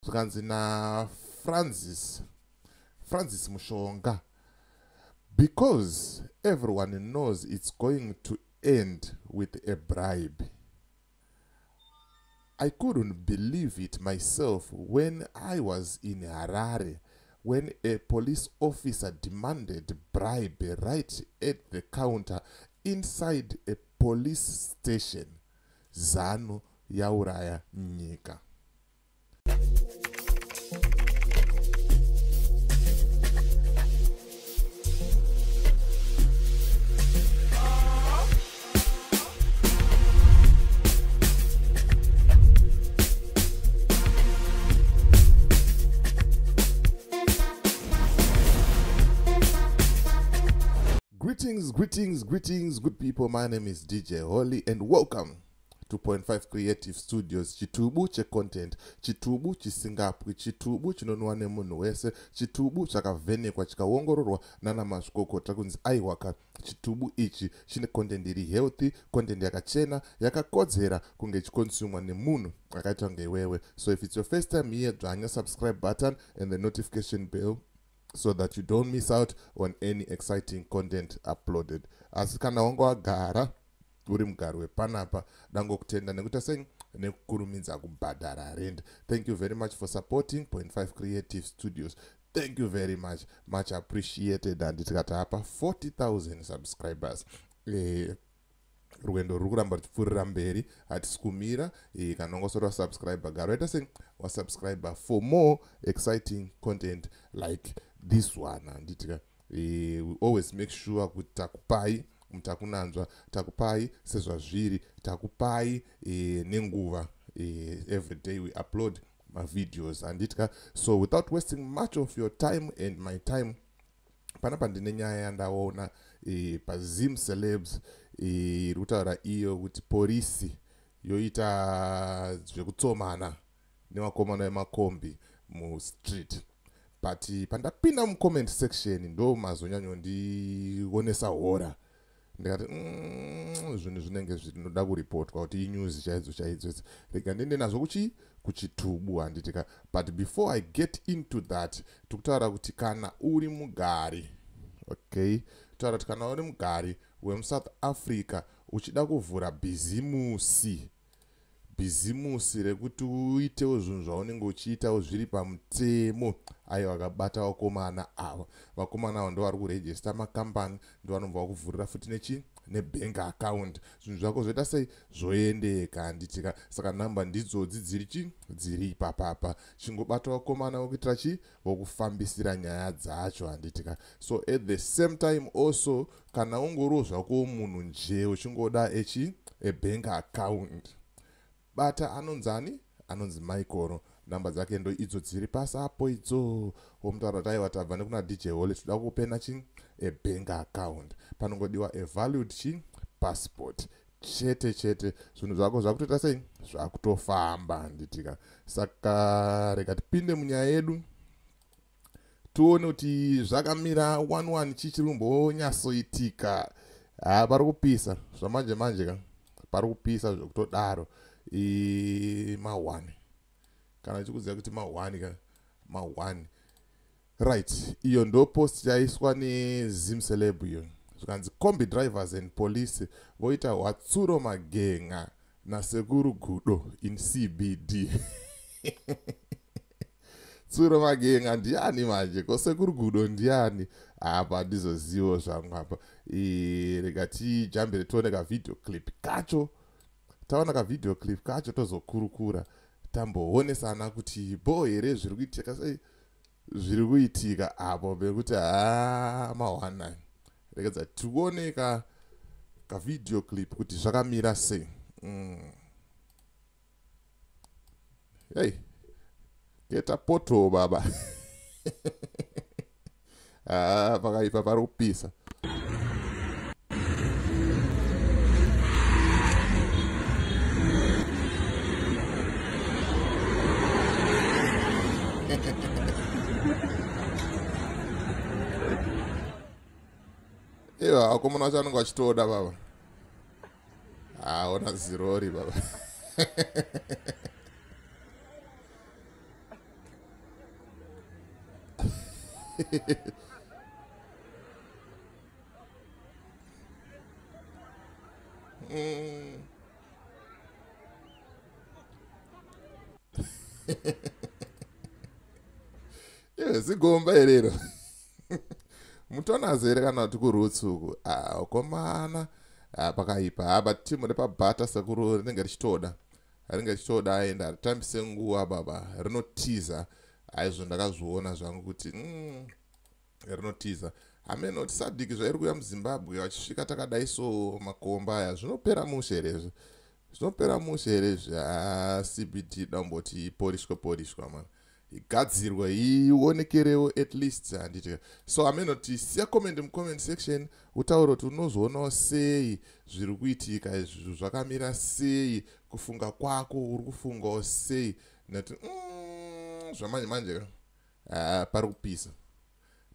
Zvikanzi naFrancis Francis Mushonga, because everyone knows it's going to end with a bribe. I couldn't believe it myself when I was in Harare when a police officer demanded bribe right at the counter inside a police station. Zanu yauraya nyika. Greetings, greetings, greetings, good people. My name is DJ Holly and welcome to 2.5 Creative Studios. Chitubu checontent, chitubu chisingapwi, chitubu chinonwa nemunhu wese, chitubu chakavhenekwa chikaongororwa nana mazvikokota kunzi aiwaka, chitubu ichi chine content iri healthy, content yakachena, yakakodzera kunge ichikonsumwa nemunhu akaita kunge iwewe. So if it's your first time here, dzvanya subscribe button and the notification bell so that you don't miss out on any exciting content uploaded. Asi kana wanga wagara uri mugari wepanapa, dangokutenda nekuita sei nekukurumidza kubhadhara rent. Thank you very much for supporting 0.5 Creative Studios. Thank you very much, much appreciated. And tikati apa 40,000 subscribers, rwendo ruri kuramba ruchipfuurira mberi, hatisi kumira. Kana wanga wasubscribe, gara waita sei wasubscribe for more exciting content like this one. Handitika we always make sure kuti takupai mutakunanzva, takupai sezvazviri, takupai nenguva. Every day we upload mavideos, handitika. So without wasting much of your time and my time, panapa ndine nyaya yandaona paZim Celebs iri kutaura iyo kuti porisi yoita zvekutsomana nevakomana vemakombi mustreet. But pandapinda mucomment section ndo mazonyanyondionesa hora, ndikati zvinhu zvinenge zvinoda kuripotwa kuti inews chaidzo chaidzo, rega ndiende nazvo kuchi kuchitubu, handitika. But before I get into that, tikutaura kuti kana uri mugari, okay, kutaura kuti kana uri mugari wemuSouth Africa uchida kuvhura bhizimusi, bhizimusi rekuti uitewo zvinhu zvaunenge uchiitawo zviri pamutemo, aiwa, vakabata vakomana ava. Vakomana ava ndo vari kurejista makambani, ndo vanobva vakuvhurira futi nechi nebank account, zvinhu zvako zvoita sei, zvoendeka, handitika. Saka nhamba ndidzodzi dziri chi dziri ipapapa, chingobata vakomana vokuitira chi vokufambisira nyaya dzacho, handitika. So at the same time also, kana ungoriwo zvako munhu nje uchingoda echi ebank account, bata anonzani, anonzi Michael. Nhamba dzake ndo idzo dziri pasi apo idzo. Womutaura kuti aiwa, tabva nekuna DJ Holly, toda kupena chi ebank account. Panongodiwa avalid chi passport chete chete, zvinhu zvako zvakutoita sei, zvakutofamba, handitika. Saka rega tipinde munyaya yedu tione kuti zvakamira 11 chii chiri kumbonyatsoitika. Ha, pari kupisa zvamanje manje ka, pari kupisa zvekutodaro. Ma1 kana chikuziva kuti ma1 ka ma1, right? Iyo ndo post yaiswa neZim Celeb iyo, zvikanzi combi drivers and police voita hwatsuro magenga nasekuru Gudo in CBD. Tsuro magenga ndiani manje? Ko sekuru Gudo ndiani apa? Ndizozivo zvangu apa. Rega tijambire tione kavideo clip kacho. Taona kavideo clip kacho, tozokurukura, tamboonesana kuti bo here zviri kuitika sei, zviri kuitika apo, bekuti ha, ma1. Regedza tione ka kavideo clip kuti zvakamira sei. Hey, keta poto baba. Ah, pakaipa, pari kupisa. Iva vakomana vacho vanenge vachitoda baba, haona zirori baba. Iwe zigomba here iro? Mutonazo here kana kuti kuroots uku? Komana, pakaipa. But timu repaBhata, sekuru, rinenge richitoda, rinenge richitoda. Aenda haritambise nguva baba, rinotiza. Aizvo ndakazviona zvangu kuti rinotiza. Hameno kuti SADC zvairi kuuya muZimbabwe, vachisvika takadai so, makomba aya, zvinopera mushe here izvi? Zvinopera mushe here izvi? CBD damboti ipolishwe polishwa mana, igadzirwe, ionekerewo at least, handiti? So hameno, siya comment mucomment section, utaure kuti unozoonawo sei zviri kuitika izvi, zvakamira sei, kufunga kwako, uri kufungawo sei, nekuti zvamanje manje pari kupisa,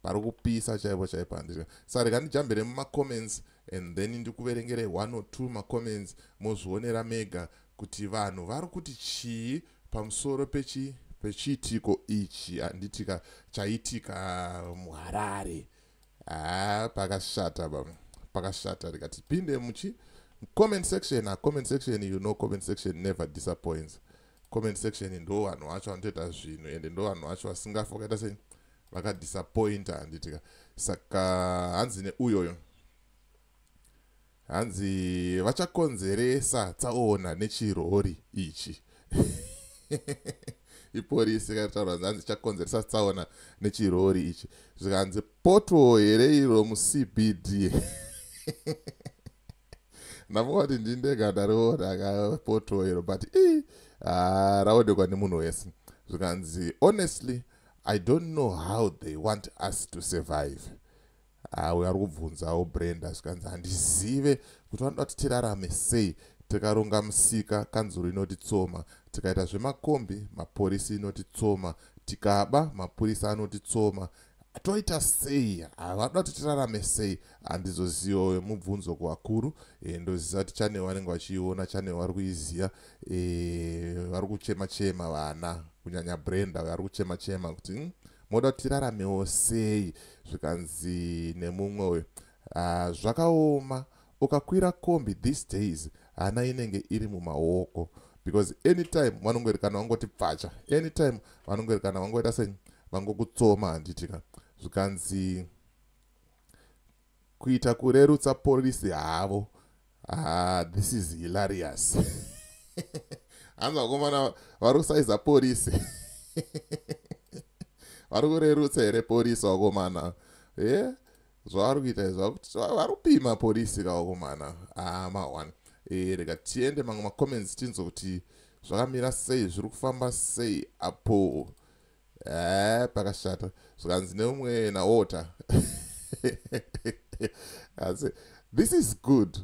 pari kupisa chaipo chaipo, handiti? Saka rega ndijambire mumacomments and then ndikuverengere one or two macomments, mozvionera mega kuti vanhu vari kuti chii pamusoro pechiitiko ichi, handitika, chaitika muHarare. Ha, pakashata ba, pakashata. Rega tipinde muchi comment section. A comment section, comment section never disappoints. Comment section ndo vanhu vacho vanotoita zvinhu, ende ndo vanhu vacho vasingafi vakaita sei, vakadisappointa, handitika? Saka hanzi neuyoyo, hanzi vachakonzeresa tsaona nechirori ichi. Iporisi kataura, hanzi chakonzeresa tsaona nechirori ichi. Zvikanzi poto here iro muCBD? Ndafunga kuti ndindega ndariona kapoto iro, but i raonekwa nemunhu wese. Zvikanzi, "Honestly, I don't know how they want us to survive." Uyo ari kubvunzawo Brenda. Zvikanzi, "Handizive kuti vanoda kuti tirarame sei. Tikaronga musika, kanzuro inoti tsoma. Tikaita zvemakombi, mapurisi inoti tsoma. Tikaba, mapurisa anoti tsoma. Toita sei? Havada kuti tirarame sei?" Handizozivawo, mubvunzo kuvakuru. Ndoziva kuti channel vanenge vachiiona, channel vari kuiziva. Vari kuchema chema vana, kunyanya Brenda vari kuchema chema kuti, moda kuti tiraramewo sei?" Zvikanzi nemumwe uyu, "Zvakaoma. Ukakwira kombi these days, hana inenge iri mumaoko, because anytime vanongori kana vangoti pfacha, anytime vanongori kana vangoita sei, vangokutsoma, handitika?" Zvikanzi, "Kuita kurerutsa porisi havo. Ah, this is hilarious." Hanzi vakomana vari kusaiza porisi, vari kurerutsa here porisi vakomana? E zvavari kuita izvi, vari kupima porisi kavakomana. Ma1 rega tiende mamwe macomments, tinzwe kuti zvakamira sei, zviri kufamba sei apo. Pakashata. Zvikanzi neumwe nawater asi, "This is good.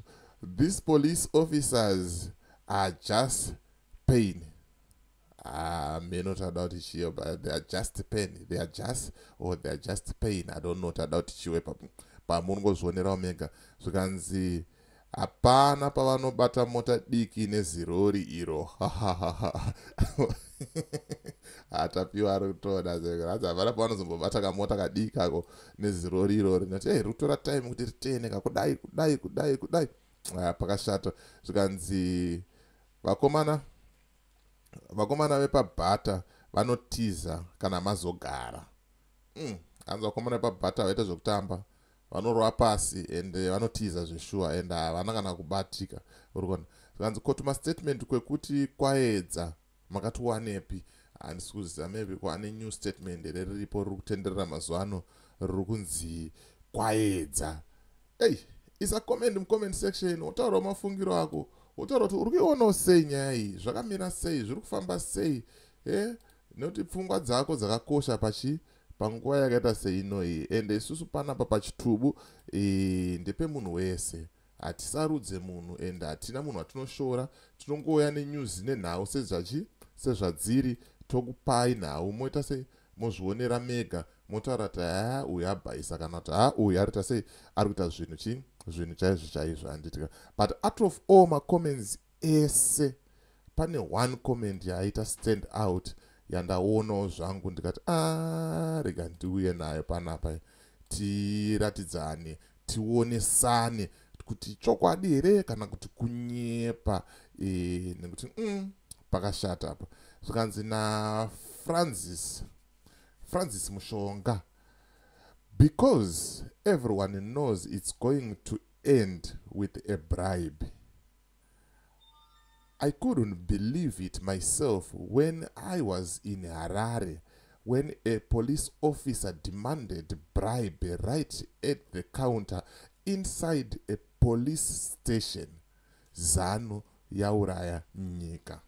These police officers are just pain." Ah, meno tada kuti chiyo, but they are just pain, they are just, or they are just pain, I don't know tada kuti chiwe pamunongozvionerawo mega. Zvikanzi, "Hapana pavanobata mota diki nezirori iro." Hatapiwa ari kutoona, hanzi hapana pavanozombobata kamota kadiki ako nezirori iro rinoti, "Ei, rikutora time kuti ritene kakudai kudai kudai kudai." Pakashata. Zvikanzi, "Vakomana, vakomana vepaBhata vanotiza kana mazogara." Hanzi vakomana vepabhata vaita zvekutamba, vanorova pasi ende vanotiza zveshuwa, ende havana kana kubatika, uri kuona? Zvikanzi, "Koti mastatement kwekuti kwaedza makatiwanepi?" Handisi kuziva, maybe kwane new statement here riripo riri kutenderera mazuva ano riri kunzi kwaedza. Ei, isa comment mucomment section, wotaurawo mafungiro ako, wotaura kuti uri kuionawo sei nyaya iyi, zvakamira sei, zviri kufamba sei, e nekuti pfungwa dzako dzakakosha pachi panguva yakaita seinoyi. Ende isusu panapa pachitubu ndepemunhu wese, hatisarudze munhu ende hatina munhu watinoshora. Tinongouya nenews nenhau sezvachi sezvadziri, tokupai nhau, moita sei, mozvionera mega, motaura kuti ha, uyu abhaisa, kana kuti ha, uyu arita sei, ari kuita zvinhu chi zvinhu chaizvo chaizvo, handitika? But out of all macomments ese, pane one comment yaaita stand out. Yandaonawo zvangu ndikati, a, rega ndiuye nayo panapa, tiratidzane, tionesane kuti chokwadi here kana kuti kunyepa, nekuti pakashata apa. Zvikanzi naFrancis, Francis Mushonga, "Because everyone knows it's going to end with a bribe. I couldn't believe it myself when I was in Harare, when a police officer demanded bribe right at the counter inside a police station. ZANU yauraya nyika."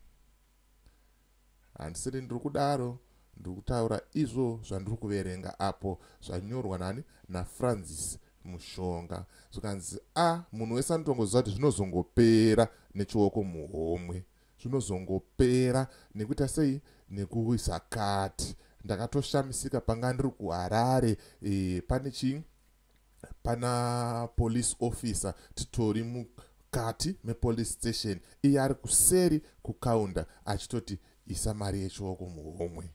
Handisiri ndiri kudaro, ndiri kutaura izvo zvandiri kuverenga apo zvanyorwa nani? NaFrancis Mushonga. Zvikanzi, a, munhu wese anotongoziva kuti zvinozongopera nechioko muhomwe, zvinozongopera nekuita sei? Nekuisa kati. Ndakatoshamisika panga ndiri kuHarare, pane chii, pana police officer, titori mukati mepolice station, iye ari kuseri kucounter achitoti, "Isa mari yechioko muhomwe."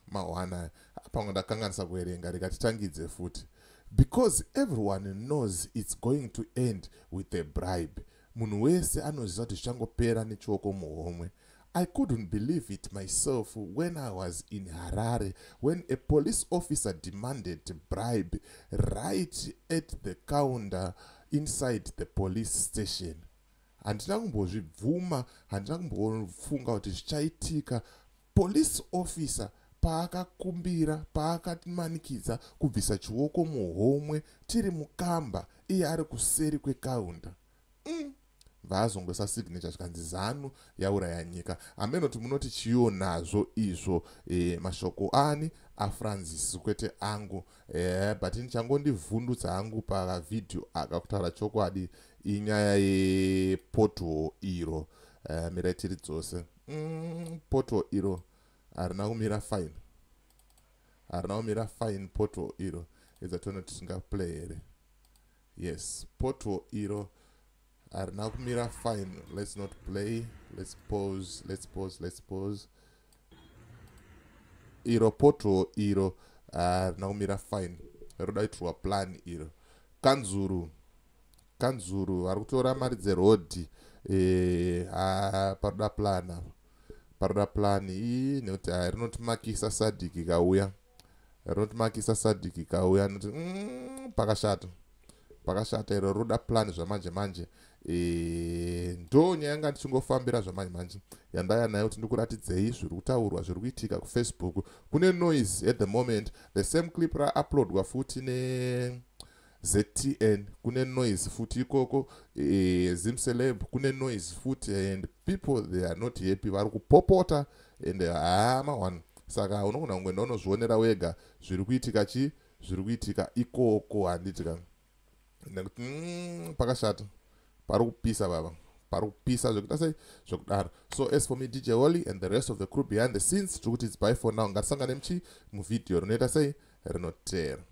Mawana pamwe ndakanganisa kuverenga, rikatitangidze futi. "Because everyone knows it's going to end with a bribe." Munhu wese anoziva kuti zvichangopera nechioko muhomwe. "I couldn't believe it myself when I was in Harare, when a police officer demanded bribe right at the counter inside the police station." Handina kumbozvibvuma, handina kumbofunga kuti zvichaitika. Police officer paakakumbira, paakamanikidza kubvisa chioko muhomwe tiri mukamba, iye ari kuseri kwekaunda. Vaazongoisa signature, zvikanzi, "ZANU yauraya nyika." Hamenoti munoti chiyo nazvo izvo? Mashoko ani? AFrancis, kwete angu. But ndichangondivhundutsa hangu pavhidhiyo aka, kutaura chokwadi, inyaya yepothole iro. Mirai tiri dzose. Pothole iro harina kumira fine, harina kumira fine pothole iro. Edza tione kuti tingaplay here. Yes, pothole iro harina kumira fine. Let's not play, let's pause, let's pause, let's pause. Iro pothole iro harina kumira fine, roda kuitirwa plan iro. Kanzuru, kanzuru vari kutora mari dzerodhi. Paroda plan apa, paroda plan ii, nekuti hai, rinotimakisa SADC ikauya, rinotimakisa SADC ikauya, noti pakashata, pakashata. Iro roda plan zvamanje manje. Ndo nyaya yanga ndichingofambira zvamanje manje, yandaya nayo kuti ndikuratidzei zviri kutaurwa, zviri kuitika kuFacebook. Kune noise at the moment. The same clip rauploadwa futi ne ZTN, kune noise futi ikoko. Zimceleb, kune noise futi, and people, they are not happy, vari kupopota and hama one. Saka unogona kungoenda unozvionera wega zviri kuitika, chi zviri kuitika ikoko, handitika? Nekuti pakashata, pari kupisa baba, pari kupisa zvekuita sei, zvekudaro. So as for me, DJ Holly, and the rest of the crew behind the scenes, tiri kuti it's bye for now. Ngatisangane muchi muvhidhiyo rinoita sei, rinotera.